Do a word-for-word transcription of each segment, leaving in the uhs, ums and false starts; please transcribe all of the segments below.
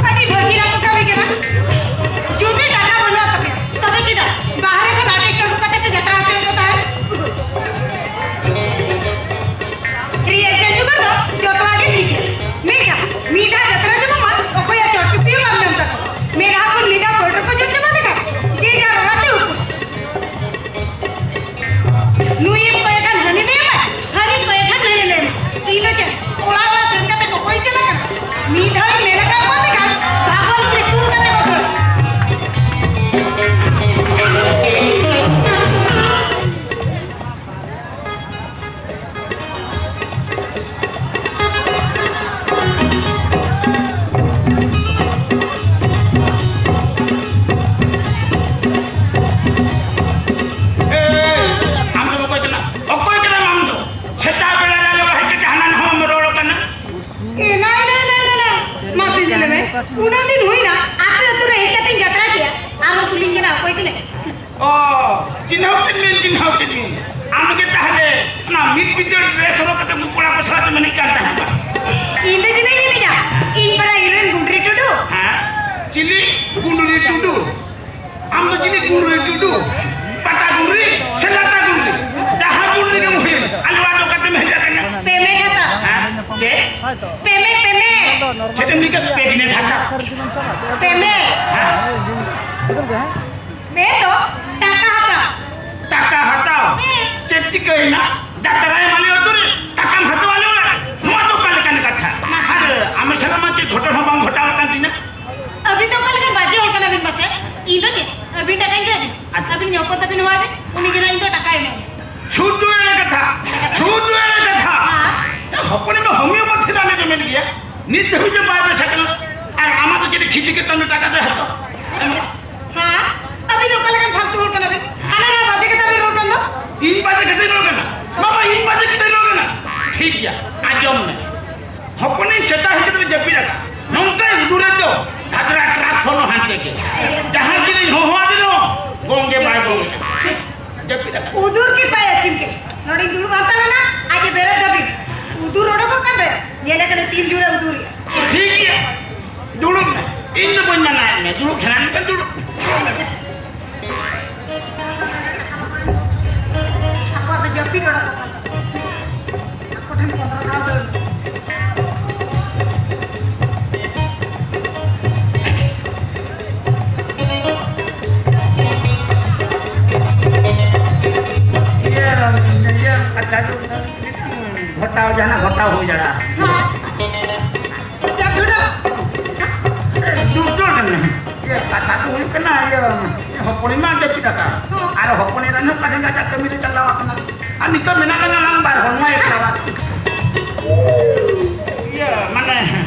ᱟᱹᱰᱤ ᱵᱷᱟᱹᱜᱤ ᱨᱮᱠᱚ ᱠᱟᱹᱢᱤ ᱠᱟᱱᱟ᱾ ᱡᱩᱫᱤ ᱴᱟᱠᱟ ᱵᱟᱹᱱᱩᱜ ᱛᱟᱯᱮᱭᱟ, ᱛᱚᱵᱮ ᱪᱮᱫᱟᱜ ᱵᱟᱦᱨᱮ ᱠᱷᱚᱱ artist ᱟᱹᱜᱩ ᱠᱟᱛᱮ ᱯᱮ ᱡᱟᱛᱨᱟ ᱦᱚᱪᱚᱭᱮᱫ ᱠᱚ ᱛᱟᱦᱮᱸᱫ? Rehearsal ᱡᱚᱠᱷᱚᱱ ᱫᱚ ᱡᱚᱛᱚᱣᱟᱜ ᱜᱮ ᱴᱷᱤᱠ ᱜᱮᱭᱟ, ᱢᱮᱱᱠᱷᱟᱱ ᱢᱤᱫ ᱫᱷᱟᱣ ᱡᱟᱛᱨᱟ ᱡᱚᱠᱷᱚᱱ ᱢᱟ ᱚᱠᱚᱭᱟᱜ ᱪᱚᱴ ᱪᱩᱯᱤ ᱦᱚᱸ ᱵᱟᱢ ᱧᱟᱢ ᱛᱟᱠᱚᱣᱟ᱾ ᱢᱮᱫᱦᱟ ᱠᱷᱚᱱ ᱢᱤᱫ ᱫᱷᱟᱣ ᱯᱟᱹᱣᱲᱟᱹ ᱠᱚ ᱡᱚᱢ ᱪᱟᱵᱟ ᱞᱮᱠᱷᱟᱱ ᱡᱮ ᱡᱟᱨ ᱚᱲᱟᱜ ᱛᱮ ᱩᱰᱩᱠ᱾ ᱱᱩᱭᱮᱢ ᱠᱚᱭᱮ ᱠᱷᱟᱱ ᱦᱟᱹᱱᱤ ᱫᱚᱭ ᱮᱢᱟᱭ, ᱦᱟᱹᱱᱤᱢ ᱠᱚᱭᱮ ᱠᱷᱟᱱ ᱱᱟᱹᱭᱮ ᱞᱟᱹᱭ ᱟᱢᱟ᱾ ᱤᱧ ᱫᱚ ᱪᱮᱫ ᱚᱲᱟᱜ ᱚᱲᱟᱜ ᱥᱮᱱ ᱠᱟᱛᱮ ᱠᱚᱠᱚᱭ ᱪᱟᱞᱟᱜ ᱠᱟᱱᱟ? ᱢᱤᱫ ᱫᱷᱟᱣ ᱤᱧ ᱢᱮᱱ ᱟᱠᱟᱫ ᱠᱚᱣᱟ ᱢᱮᱱᱠᱷᱟᱱ ᱵᱷᱟᱜᱽᱣᱟᱱ ᱨᱮ ᱛᱩᱞ ᱠᱟᱛᱮ ᱠᱚ ᱠᱷᱟᱹᱲ᱾ ᱮᱭ, ᱟᱢ ᱫᱚ ᱚᱠᱚᱭ ᱠᱟᱱᱟ? ᱚᱠᱚᱭ ᱠᱟᱱᱟᱢ ᱟᱢ ᱫᱚ? ᱥᱮᱛᱟᱜ ᱵᱮᱲᱟ ᱨᱮ ᱟᱞᱮ ᱚᱲᱟᱜ ᱦᱮᱡ ᱠᱟᱛᱮ ᱦᱟᱱᱟ ᱱᱟᱣᱟᱢ ᱨᱚᱲ ᱠᱟᱱᱟ᱾ ᱮ, ᱱᱟ, ᱱᱟ, ᱱᱟ, ᱱᱟ, ᱱᱟ᱾ ᱢᱟᱥᱮ ᱧᱮᱞ ᱢᱮ, ᱩᱱᱟᱹᱜ ᱫᱤᱱ ᱦᱩᱭᱱᱟ, ᱟᱯᱮ ᱟᱹᱛᱩ ᱨᱮ ᱦᱮᱡ ᱠᱟᱛᱮᱧ ᱡᱟᱛᱨᱟ ᱠᱮᱜᱼᱟ, ᱟᱨᱦᱚᱸ ᱠᱩᱞᱤᱧ ᱠᱟᱱᱟ, ᱚᱠᱚᱭ ᱠᱟᱱᱟᱭ? ᱚ, ᱪᱤᱱᱦᱟᱹᱣ ᱠᱮᱫ ᱢᱤᱭᱟᱹᱧ, ᱪᱤᱱᱦᱟᱹᱣ ᱠᱮᱫ ᱢᱤᱭᱟᱹᱧ᱾ ᱟᱢ ᱜᱮ ᱛᱟᱦᱞᱮ ᱚᱱᱟ ᱢᱤᱫ ᱵᱤᱪᱟᱹᱨ dress ᱦᱚᱨᱚᱜ ᱠᱟᱛᱮ ᱩᱱᱠᱩ ᱠᱚᱲᱟ ᱠᱚ ᱥᱟᱞᱟᱜ ᱮᱢ ᱮᱱᱮᱡ ᱠᱟᱱ ᱛᱟᱦᱮᱸᱫ ᱵᱟ? ᱤᱧ ᱫᱚ ᱪᱮᱫᱟᱜ ᱤᱧ ᱮᱱᱮᱡᱟ? ᱤᱧ ᱯᱟᱲᱟ ᱦᱤᱨᱳᱭᱤᱱ ᱜᱩᱸᱰᱨᱤ ᱴᱩᱰᱩ᱾ ᱦᱮᱸ? ᱪᱤᱞᱤ? ᱜᱩᱸᱰᱨᱤ ᱴᱩᱰᱩ? ᱟᱢ ᱫᱚ ᱪᱤᱞᱤ ᱜᱩᱸᱰᱨᱤ ᱴᱩᱰᱩ? ᱯᱟᱴᱟ ᱜᱩᱸᱰᱨᱤ ᱥᱮ ᱞᱟᱴᱟ ᱜᱩᱸᱰᱨᱤ? ᱡᱟᱦᱟᱸ ᱜᱩᱸᱰᱨᱤ ᱜᱮᱢ ᱦᱩᱭᱮᱱ, ᱟᱞᱮ ᱚᱲᱟᱜ ᱫᱚ ᱚᱠᱟᱛᱮᱢ ᱦᱮᱡ ᱟᱠᱟᱱᱟ? ᱯᱮᱢᱮᱱᱴ ᱦᱟᱛᱟᱣ᱾ ᱦᱮᱸ? ᱪᱮᱫ? Payment, payment. ᱪᱮᱫ ᱮᱢ ᱞᱟᱹᱭ ᱠᱮᱫ? ᱯᱮᱢᱮᱱᱴ ᱦᱟᱛᱟᱣ? ᱯᱮᱢᱮᱱᱴ᱾ ᱦᱮᱸ? ᱯᱮ ᱫᱚ ᱴᱟᱠᱟ ᱦᱟᱛᱟᱣ᱾ ᱴᱟᱠᱟ ᱦᱟᱛᱟᱣ? ᱦᱮᱸ᱾ ᱪᱮᱫ ᱪᱤᱠᱟᱹᱭᱮᱱᱟ? ᱡᱟᱛᱨᱟᱭ ᱢᱟᱞᱮ ᱟᱹᱛᱩ ᱨᱮ ᱴᱟᱠᱟᱢ ᱦᱟᱛᱟᱣ ᱟᱞᱮ ᱚᱲᱟᱜ ᱨᱮ? ᱱᱚᱣᱟ ᱫᱚ ᱚᱠᱟ ᱞᱮᱠᱟᱱ ᱠᱟᱛᱷᱟ? ᱟᱨ ᱟᱢ ᱥᱟᱞᱟᱜ ᱢᱟ ᱪᱮᱫ ᱜᱷᱚᱴᱚᱱ ᱦᱚᱸ ᱵᱟᱝ ᱜᱷᱚᱴᱟᱣ ᱟᱠᱟᱱ ᱛᱤᱧᱟ᱾ ᱟᱹᱵᱤᱱ ᱫᱚ ᱚᱠᱟ ᱞᱮᱠᱟᱱ ᱵᱟᱡᱮ ᱦᱚᱲ ᱠᱟᱱᱟ ᱵᱤᱱ ᱢᱟᱥᱮ? ᱤᱧ ᱫᱚ ᱪᱮᱫ? ᱟᱹᱵᱤᱱ ᱴᱟᱠᱟᱧ ᱠᱚᱭ ᱵᱤᱱ? ᱟᱪᱪᱷᱟ᱾ ᱟᱹᱵᱤᱱ ᱧᱟᱯᱟᱢ ᱛᱟᱹᱵᱤᱱ ᱦᱚᱦᱚ ᱟᱹᱵᱤᱱ, ᱩᱱᱤ ᱜᱮ ᱱᱟᱜ ᱤᱧ ᱫᱚ ᱴᱟᱠᱟᱭ ᱮᱢᱟ ᱵᱤᱱ᱾ ᱥᱩᱫᱷᱩ ᱮᱲᱮ ᱠᱟᱛᱷᱟ, ᱥᱩᱫᱷᱩ ᱮᱲᱮ ᱠᱟᱛᱷᱟ᱾ ᱦᱮᱸ᱾ ᱮ, ᱦᱚᱯᱚᱱᱤᱧ ᱫᱚ homeopathy ᱨᱟᱱᱮ ᱡᱚᱢᱮᱫ ᱜᱮᱭᱟ, ᱱᱤᱛ ᱫᱷᱟᱹᱵᱤᱡ ᱛᱮ ᱵᱟᱭ ᱵᱮᱥ ᱟᱠᱟᱱᱟ᱾ ᱟᱨ ᱟᱢᱟᱜ ᱫᱚ ᱪᱮᱫ ᱠᱷᱤᱛᱤ ᱠᱟᱛᱮ ᱩᱱᱤ ᱴᱟᱠᱟ ᱫᱚᱭ ᱦᱟᱛᱟᱣᱟ? ᱦᱮᱸ? ᱟᱹᱵᱤᱱ ᱫᱚ ᱚᱠᱟ ᱞᱮᱠᱟᱱ ᱯᱷᱟᱞᱛᱩ ᱦᱚᱲ ᱠᱟᱱᱟ ᱵᱤᱱ? ᱦᱟᱱᱟ ᱱᱟᱣᱟ ᱵᱟᱡᱮ ᱠᱟᱛᱷᱟ ᱵᱤᱱ ᱨᱚᱲ ᱠᱟᱱ ᱫᱚ? ᱤᱧ ᱵᱟᱡᱮ ᱠᱟᱛᱷᱟᱧ ᱨᱚᱲ ᱠᱟᱱᱟ? ᱵᱟᱵᱟ, ᱤᱧ ᱵᱟᱡᱮ ᱠᱟᱛᱷᱟᱧ ᱨᱚᱲ ᱠᱟᱱᱟ? ᱴᱷᱤᱠ ᱜᱮᱭᱟ, ᱟᱸᱡᱚᱢ ᱢᱮ᱾ ᱦᱚᱯᱚᱱᱤᱧ ᱥᱮᱛᱟᱜ ᱦᱮᱡ ᱠᱟᱛᱮ ᱡᱟᱹᱯᱤᱫ ᱟᱠᱟᱫ, ᱱᱚᱝᱠᱟᱭ ᱩᱫᱩᱨᱮᱫ ᱡᱟᱦᱟᱸ ᱜᱮᱞᱤᱧ ᱦᱚᱦᱚᱣᱟᱫᱮ ᱨᱮᱦᱚᱸ ᱜᱚᱝ ᱜᱮ ᱵᱟᱭ ᱜᱚᱝ ᱮᱫᱟ᱾ ᱡᱟᱹᱯᱤᱫ ᱟᱠᱟᱫ᱾ ᱩᱫᱩᱨ ᱠᱮᱫ ᱛᱟᱭᱟ ᱪᱤᱱᱠᱮ᱾ ᱱᱚᱰᱮᱧ ᱫᱩᱲᱩᱵ ᱦᱟᱛᱟᱲ ᱮᱱᱟ, ᱟᱡ ᱮ ᱵᱮᱨᱮᱫ ᱫᱷᱟᱹᱵᱤᱡ ᱩᱫᱩᱨ ᱚᱰᱚᱠᱚᱜ ᱠᱟᱱ ᱛᱟᱭᱟ᱾ ᱧᱮᱞᱮ ᱠᱟᱹᱱᱟᱹᱧ ᱛᱤᱱ ᱡᱳᱨᱮ ᱩᱫᱩᱨᱮᱜᱼᱟ᱾ ᱴᱷᱤᱠ ᱜᱮᱭᱟ, ᱫᱩᱲᱩᱵ ᱢᱮ᱾ ᱤᱧ ᱫᱚ ᱵᱟᱹᱧ ᱢᱟᱱᱟᱭᱮᱫ ᱢᱮᱭᱟ, ᱫᱩᱲᱩᱵ ᱥᱟᱱᱟ ᱢᱮ ᱠᱷᱟᱱ ᱫᱩᱲᱩᱵ ᱢᱮ᱾ ᱟᱠᱚᱣᱟᱜ ᱫᱚ ᱡᱟᱹᱯᱤᱫ ᱚᱲᱟᱜ ᱠᱟᱱ ᱛᱟᱠᱚᱣᱟ᱾ ᱟᱠᱚ ᱴᱷᱮᱱ ᱯᱚᱱᱨᱚ ᱫᱷᱟᱣ ᱫᱟᱹᱲ᱾ ᱤᱭᱟᱹ, ᱤᱭᱟᱹ, ᱟᱪᱪᱷᱟ, ᱢᱤᱫᱴᱟᱝ ᱜᱷᱚᱴᱟᱣ, ᱡᱟᱦᱟᱱᱟᱜ ᱜᱷᱚᱴᱟᱣ ᱦᱩᱭ ᱫᱟᱲᱮᱭᱟᱜᱼᱟ᱾ ᱦᱮᱸ᱾ ᱪᱮᱫ ᱜᱷᱚᱴᱟᱣ? ᱫᱩᱨ ᱫᱩᱨ ᱠᱟᱱᱟ᱾ ᱤᱭᱟᱹ, ᱠᱟᱛᱷᱟ ᱫᱚ ᱦᱩᱭᱩᱜ ᱠᱟᱱᱟ, ᱤᱭᱟᱹ, ᱦᱚᱯᱚᱱᱤᱡ ᱢᱟ ᱡᱟᱹᱯᱤᱫ ᱟᱠᱟᱫ᱾ ᱦᱮᱸ᱾ ᱟᱨ ᱦᱚᱯᱚᱱ ᱮᱨᱟ ᱦᱚᱸ ᱚᱠᱟ ᱴᱷᱮᱱ ᱟᱡᱟᱜ ᱠᱟᱹᱢᱤ ᱨᱮ ᱪᱟᱞᱟᱣ ᱟᱠᱟᱱᱟ᱾ ᱟᱨ ᱱᱤᱛᱚᱜ ᱢᱮᱱᱟᱜ ᱞᱟᱝᱟ ᱟᱞᱟᱝ ᱵᱟᱨ ᱦᱚᱲ, ᱱᱚᱣᱟ ᱮᱠᱞᱟ ᱚᱲᱟᱜ᱾ ᱤᱭᱟᱹ, ᱢᱟᱱᱮ,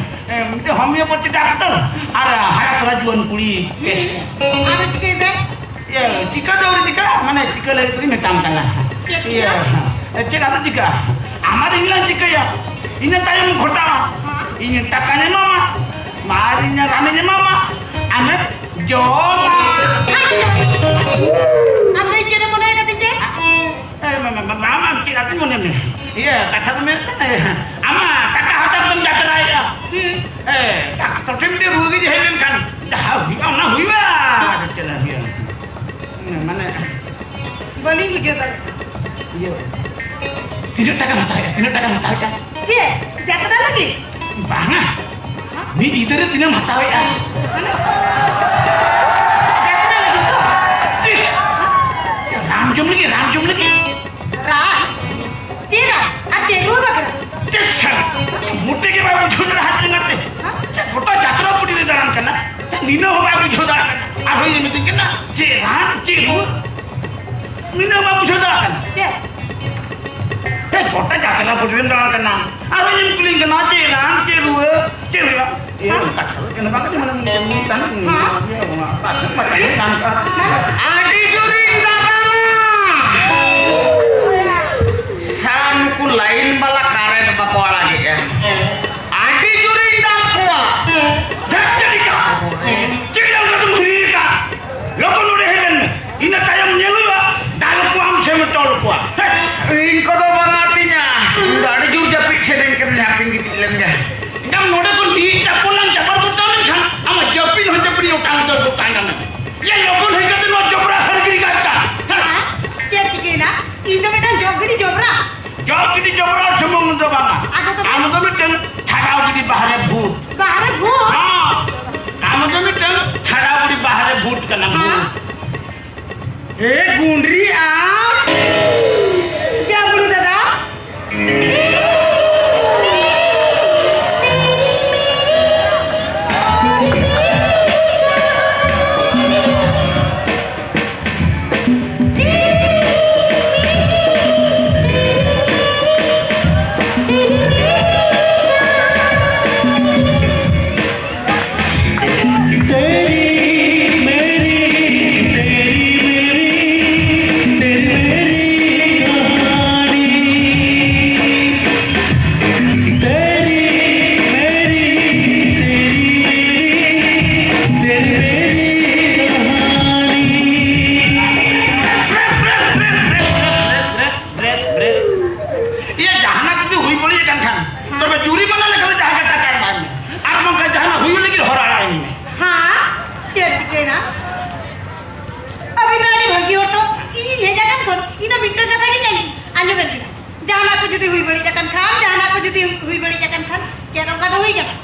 ᱮ, ᱢᱤᱫᱴᱮᱱ ᱦᱳᱢᱤᱭᱳᱯᱮᱛᱷᱤ ᱰᱟᱠᱛᱟᱨ ᱟᱨ ᱦᱟᱨᱟ ᱛᱚᱨᱟ ᱡᱩᱣᱟᱹᱱ ᱠᱩᱲᱤ᱾ ᱟᱫᱚ ᱪᱤᱠᱟᱹᱭᱮᱫᱟᱭ? ᱤᱭᱟᱹ, ᱪᱤᱠᱟᱹ ᱫᱚ ᱟᱹᱣᱨᱤ ᱪᱤᱠᱟᱹᱜᱼᱟ, ᱢᱟᱱᱮ ᱪᱤᱠᱟᱹ ᱞᱟᱹᱜᱤᱫ ᱛᱮᱧ ᱢᱮᱛᱟᱢ ᱠᱟᱱᱟ᱾ ᱪᱮᱫ ᱤᱭᱟᱹ, ᱪᱤᱠᱟᱹ? ᱪᱮᱫ ᱟᱫᱚ ᱪᱤᱠᱟᱹᱜᱼᱟ? ᱟᱢᱟᱜ ᱤᱧ ᱞᱟᱝ ᱪᱤᱠᱟᱹᱭᱟ? ᱤᱱᱟᱹ ᱛᱟᱭᱚᱢ ᱜᱷᱚᱴᱟᱣᱟ᱾ ᱦᱮᱸ᱾ ᱤᱧ ᱴᱟᱠᱟᱧ ᱮᱢᱟᱢᱟ, ᱟᱨ ᱤᱧ ᱨᱟᱱᱤᱧ ᱮᱢᱟᱢᱟ, ᱟᱢᱮᱢ ᱡᱚᱢᱟ᱾ ᱟᱢ ᱫᱚ ᱤᱧ ᱪᱮᱫ ᱮᱢ ᱢᱚᱱᱮ ᱠᱟᱫᱤᱧ ᱛᱮ? ᱮ, ᱢᱟ, ᱢᱟ, ᱢᱟ, ᱢᱟ, ᱢᱟ, ᱪᱮᱫ ᱟᱫᱚᱧ ᱢᱚᱱᱮ ᱢᱮ? ᱤᱭᱟᱹ, ᱠᱟᱛᱷᱟ ᱫᱚ ᱢᱮᱱ ᱠᱟᱱᱟ, ᱟᱢᱟᱜ ᱴᱟᱠᱟ ᱦᱟᱛᱟᱣ ᱠᱟᱛᱮᱢ ᱡᱟᱛᱨᱟᱭᱮᱫᱼᱟ᱾ ᱦᱩᱸ᱾ ᱮ, ᱰᱟᱠᱛᱚᱨ ᱴᱷᱮᱱ ᱢᱤᱫᱴᱮᱱ ᱨᱩᱣᱟᱹ ᱜᱮ ᱦᱮᱡ ᱞᱮᱱᱠᱷᱟᱱ ᱡᱟᱦᱟᱸ ᱦᱩᱭᱩᱜᱼᱟ, ᱚᱱᱟ ᱦᱩᱭᱩᱜᱼᱟ᱾ ᱟᱫᱚ ᱪᱮᱫ ᱦᱚᱸ ᱦᱩᱭᱩᱜᱼᱟ? ᱢᱟᱱᱮ, ᱵᱟᱹᱞᱤᱧ ᱵᱩᱡᱷᱟᱹᱣ ᱫᱟᱲᱮᱭᱟᱜ ᱠᱟᱱᱟ᱾ ᱤᱭᱟᱹ, ᱛᱤᱱᱟᱹᱜ ᱴᱟᱠᱟᱢ ᱦᱟᱛᱟᱣᱮᱫᱼᱟ? ᱛᱤᱱᱟᱹᱜ ᱴᱟᱠᱟᱢ ᱦᱟᱛᱟᱣᱮᱫᱼᱟ? ᱪᱮᱫ? ᱡᱟᱛᱨᱟ ᱞᱟᱹᱜᱤᱫ? ᱵᱟᱝᱟ, ᱢᱤᱫ ᱧᱤᱫᱟᱹ ᱨᱮ ᱛᱤᱱᱟᱹᱜ ᱮᱢ ᱦᱟᱛᱟᱣᱮᱫᱼᱟ? ᱢᱟᱱᱮ, ᱡᱟᱛᱨᱟ ᱞᱟᱹᱜᱤᱫ ᱛᱚ? ᱪᱤᱥ! ᱨᱟᱱ ᱡᱚᱢ ᱞᱟᱹᱜᱤᱫ, ᱨᱟᱱ ᱡᱚᱢ ᱞᱟᱹᱜᱤᱫ᱾ ᱨᱟᱱ? ᱪᱮᱫ ᱨᱟᱱ? ᱟᱨ ᱪᱮᱫ ᱨᱩᱣᱟᱹ ᱵᱟᱠᱷᱨᱟ? ᱪᱤᱥ! ᱢᱚᱴᱮ ᱜᱮ ᱵᱟᱭ ᱵᱩᱡᱷᱟᱹᱣ ᱫᱟᱲᱮᱭᱟᱜ ᱠᱟᱱᱟ᱾ ᱦᱮᱸ? ᱜᱚᱴᱟ ᱡᱟᱛᱨᱟ ᱯᱩᱨᱤ ᱨᱮ ᱫᱟᱬᱟᱱ ᱠᱟᱱᱟ, ᱱᱤᱱᱟᱹᱜ ᱦᱚᱸ ᱵᱟᱭ ᱵᱩᱡᱷᱟᱹᱣ ᱫᱟᱲᱮᱭᱟᱜ ᱠᱟᱱᱟ᱾ ᱟᱨᱦᱚᱸ ᱤᱧ ᱢᱮᱛᱟᱹᱧ ᱠᱟᱱᱟ, ᱪᱮᱫ ᱨᱟᱱ, ᱪᱮᱫ ᱨᱩᱣᱟᱹ? ᱱᱤᱱᱟᱹᱜ ᱵᱟᱢ ᱵᱩᱡᱷᱟᱹᱣ ᱫᱟᱲᱮᱭᱟᱜ ᱠᱟᱱᱟ? ᱪᱮᱫ? ᱦᱮᱸ, ᱜᱚᱴᱟ ᱡᱟᱛᱨᱟ ᱯᱩᱨᱤ ᱨᱮᱢ ᱫᱟᱬᱟᱱ ᱠᱟᱱᱟ, ᱟᱨᱦᱚᱸ ᱤᱧᱮᱢ ᱠᱩᱞᱤᱧ ᱠᱟᱱᱟ, ᱪᱮᱫ ᱨᱟᱱ, ᱪᱮᱫ ᱨᱩᱣᱟᱹ, ᱪᱮᱫ ᱦᱩᱭᱩᱜᱼᱟ? ᱤᱭᱟᱹ, ᱦᱮᱸ? ᱠᱟᱛᱷᱟ ᱫᱚ ᱪᱮᱫ ᱦᱚᱸ ᱵᱟᱝ ᱠᱟᱱᱟ, ᱢᱟᱱᱮ ᱢᱤᱫᱴᱮᱱ ᱢᱤᱫ ᱛᱟᱦᱮᱱᱟ, ᱦᱮᱸ? ᱤᱭᱟᱹ, ᱚᱱᱟ ᱯᱟᱥᱮ ᱢᱟᱪᱟ ᱜᱮ ᱜᱟᱱ ᱠᱚᱜᱼᱟ᱾ ᱦᱮᱸ? ᱟᱹᱰᱤ ᱡᱳᱨᱤᱧ ᱫᱟᱬᱟᱱᱟ᱾ ᱥᱟᱞᱟ ᱱᱩᱠᱩ ᱞᱟᱭᱤᱱ ᱵᱟᱞᱟ ᱠᱟᱨᱮᱱᱴ ᱵᱟᱠᱚ ᱟᱲᱟᱜᱮᱜᱼᱟ᱾ ᱟᱹᱰᱤ ᱡᱳᱨᱤᱧ ᱫᱟᱞ ᱠᱚᱣᱟ᱾ ᱪᱮᱫ ᱞᱮᱠᱟ? ᱪᱮᱫ ᱞᱮᱠᱟ? ᱮ ᱜᱩᱸᱰᱨᱤ ᱟᱢ! ᱡᱟᱢᱵᱽᱲᱩ ᱫᱟᱫᱟ! तेरी मेरी, तेरी मेरी, तेरी मेरी कहानी। तेरी मेरी, तेरी मेरी, तेरी मेरी कहानी। Break, break, break. ᱤᱭᱟᱹ, ᱡᱟᱦᱟᱱᱟᱜ ᱡᱩᱫᱤ ᱦᱩᱭ ᱵᱟᱹᱲᱤᱡ ᱟᱠᱟᱱ ᱠᱷᱟᱱ, ᱛᱚᱵᱮ ᱡᱩᱨᱤᱢᱟᱱᱟ ᱞᱮᱠᱟᱛᱮ ᱡᱟᱦᱟᱸ ᱜᱮ ᱴᱟᱠᱟ ᱮᱢᱟᱭ ᱢᱮ᱾ ᱟᱨ ᱵᱟᱝᱠᱷᱟᱱ ᱡᱟᱦᱟᱱᱟᱜ ᱦᱩᱭᱩᱜ ᱞᱟᱹᱜᱤᱫ ᱦᱚᱨ ᱟᱲᱟᱜ ᱟᱹᱧ ᱢᱮ᱾ ᱦᱮᱸ, ᱪᱮᱫ ᱪᱤᱠᱟᱹᱭᱮᱱᱟ? ᱟᱹᱵᱤᱱ ᱫᱚ ᱟᱹᱰᱤ ᱵᱷᱟᱹᱜᱤ ᱦᱚᱲ ᱛᱚ, ᱤᱧᱤᱧ ᱦᱮᱡ ᱟᱠᱟᱱ ᱠᱷᱚᱱ ᱤᱱᱟᱹ ᱢᱤᱫᱴᱟᱝ ᱠᱟᱛᱷᱟ ᱜᱤᱧ ᱟᱸᱡᱚᱢᱮᱫ ᱵᱤᱱᱟ᱾ ᱡᱟᱦᱟᱱᱟᱜ ᱠᱚ ᱡᱩᱫᱤ ᱦᱩᱭ ᱵᱟᱹᱲᱤᱡ ᱟᱠᱟᱱ ᱠᱷᱟᱱ, ᱡᱟᱦᱟᱱᱟᱜ ᱠᱚ ᱡᱩᱫᱤ ᱦᱩᱭ ᱵᱟᱹᱲᱤᱡ ᱟᱠᱟᱱ ᱠᱷᱟᱱ, ᱪᱮᱫ ᱚᱱᱠᱟ ᱫᱚ ᱦᱩᱭ ᱠᱟᱱᱟ?